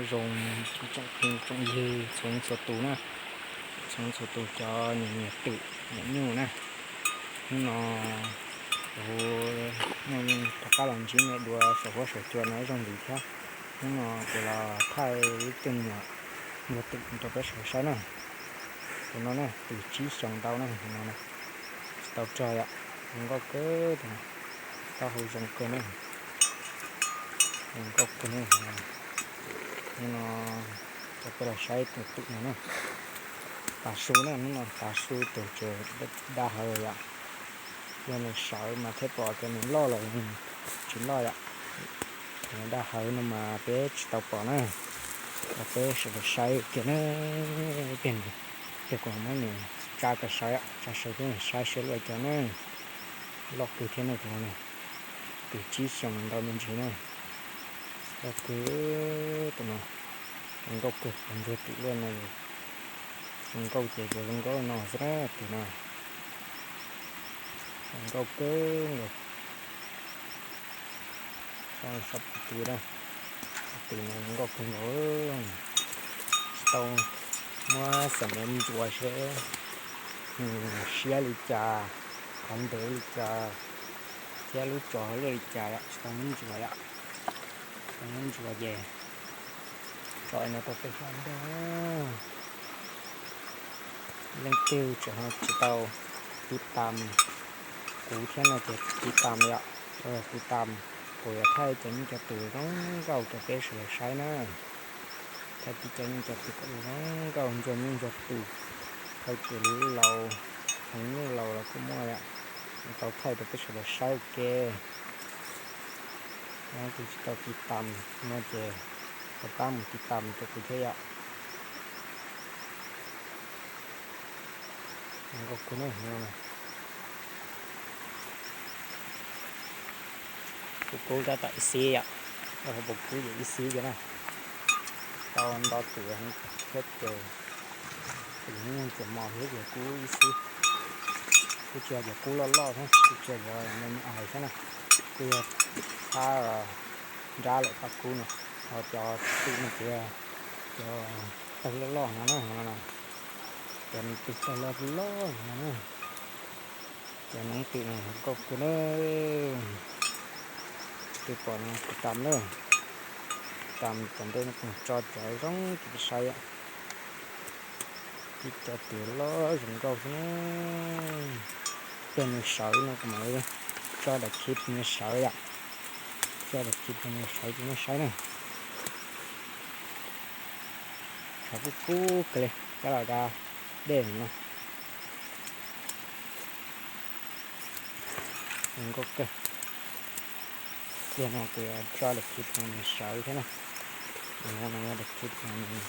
Zoo tsoom phooj tsoom ywg txhua txhua tus na, txhua txhua tus cov niam niam twm niam nyuj na. Hnub no kuv rov qab los ntsib nej dua saum huab saum cua no ib zaug ntxiv thiab. Hnub no kuv los thaij ib tug me nyuam ntsuag twm rau peb sawv daws saib na. Tus no na, twm tsib xyoos ntau na, tus no na, tsis tau rog yom, zoo nkauj kawg tus no, taub hau zoo kawg na, zoo nkauj kawg na. Hnub no coj peb los saib tus twm no na, tav su na, hnub no tav su tus tseem da haws yom. Yog nws sawv mas thiaj pom tias nws loj los tsis loj yom. Nws da haws no mas peb tsis tau pom na, los peb sawv daws saib kiag na. Ib pliag kuv muab nws tsa kom sawv, tsa sawv peb saib seb loj cas na. Loj kawg thiab na tus no na, twm tsib xyoos ntau me ntsis na. Loj kawg tus no, zoo nkauj kawg, tus ntsuag twm luaj no, zoo nkauj ces zoo nkauj no xwb na tus no. Zoo nkauj kawg nkaus. Saib puv tw na, puv tw no zoo nkauj kawg nkaus. Tsis tau muab xam mev ntsuas seb nws siab li cas, qhov ntev li cas, thiab lub tso hauv luaj li cas yom, tsis tau muab ntsuas yom. Tsis tau muab ntsuas ces tso no rau peb sawv daws nrog. Leej twg tseem ho tsis tau tiv tam kuv thiab no ces tiv tam yom, tiv tam, kuv yuav thaij cov nyuj cov twm zoo nkauj rau peb sawv daws saib na. Thaij tib cov nyuj cov twm kom zoo nkauj, ntsuag nyuj ntsuag twm, thaij tus laus, hneev nyuj laus los kuj muaj yom, tau thaij rau peb sawv daws saib ua ke. Leej twg tsis tau tiv tam no ces rov qab mus tiv tam rau kuv thiab yom. Zoo nkauj kawg na. Kuv kub tab tom ib xib yom, ua hauv paus kub ces ib xib kiag na. Tau nto twm thiab ces tus nyuj tseem mos thiab ces kub ib xib. Kuj tsis yog cov kub loj loj thiab, kuj tsis yog cov me me ais thiab na, kuj yog thab nrab lawm paj kub no. Ho cov twm no ces yog cov tawg loj loj no na, cov twm tawg loj loj no na. Cov noob twm no zoo nkauj kawg na. Twb pom no tiv tam na, tiv tam tom ntej no kuv tso cov zoo rau peb saib yom. Ib co twm loj zoo nkauj xwb na. Ib pliag nws sawv no kuv mam li tso daim clip nws sawv yom. Tso daim clip nws sawv rau nej saib na. Tshav kub kub kawg li, cab los da dej no. Zoo nkauj kawg. Ib pliag no kuv yuav tso daim clip no nws sawv thiab na. No yog daim clip no nws